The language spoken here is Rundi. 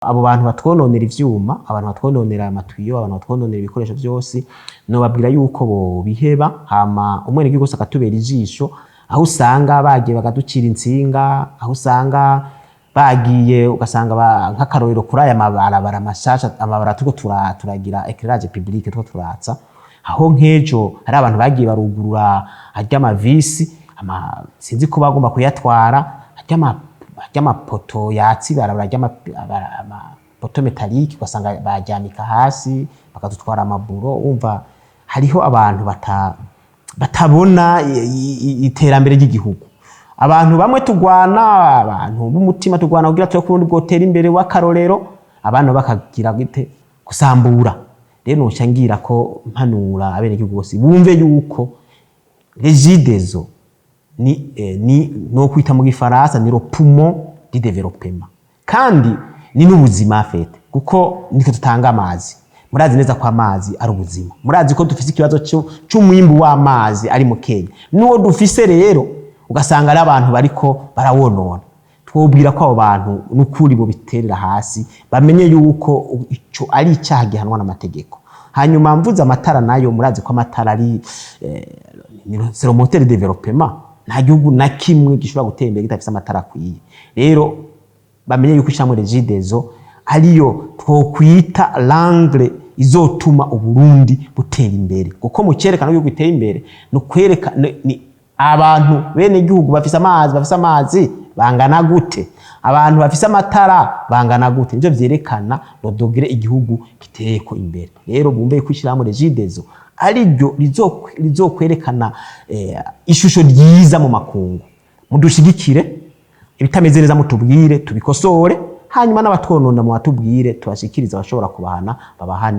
Abo bantu batwononera ivyuma, abantu batwononera amatiyo, abantu batwononera ibikoresho vyose, nobabwira yuko bobiheba, hama umwenegihugu wese akatubera ijisho. Aho usanga bagiye bakaducira intsinga, aho usanga bagiye ugasanga nk'akarorero kuri aya mabarabara mashasha, amabarabara turiko turagira éclairage public, turiko turatsa, aho nk'ejo hari abantu bagiye barugurura arya amavisi ama, sinzi ko bagomba kuyatwara, arya amapoto yatsa ibarabara, arya amapoto métallique, ugasanga bayaryamika hasi, bakadutwara amaburo. Wumva hariho abantu batabona iterambere ry'igihugu. Abantu bamwe tugwana, abantu b'umutima tugwana kugira tube kurundi bwotera imbere w'akarorero, abantu bakagira gite? Gusambura. Rero noca ngira ko mpanura abenegihugu bose bumve yuko Regideso ni no kwita mu gifaransa ni le poumon du développement, kandi ni n'ubuzima en fait, kuko nitwe tutanga amazi. Murazi neza ko amazi ari ubuzima. Murazi ko dufise ikibazo c'umwimbu w'amazi ari mu Kenya, n'uwo dufise rero ugasanga ari abantu bariko barawonona. Twobwira ko abo bantu n'ukuri bo biterera hasi, bamenye yuko ico ari icyaha gihanwa n'amategeko. Hanyuma mvuze amatara nayo, murazi ko amatara ari c'est le moteur de développement. Nta gihugu na kimwe gishobora gutera imbere kidafise amatara akwiye. Rero bamenye yuko ishyirahamwe Regideso ariyo twokwita l'angle izotuma Uburundi butera imbere, kuko mu cyerekana yuko itera imbere ni ukwereka ni abantu bene igihugu bafise amazi, bafise amazi bangana gute, abantu bafise amatara bangana gute. Nivyo vyerekana le degré igihugu giteyeko imbere. Rero bumve ko ishyirahamwe Regideso ariryo rizokwerekana ishusho ryiza mu makungu. Mudushigikire, ibitameze neza mutubwire tubikosore, hanyuma n'abatwonona mu batubwire, tubashikirize abashobora kubahana babahane.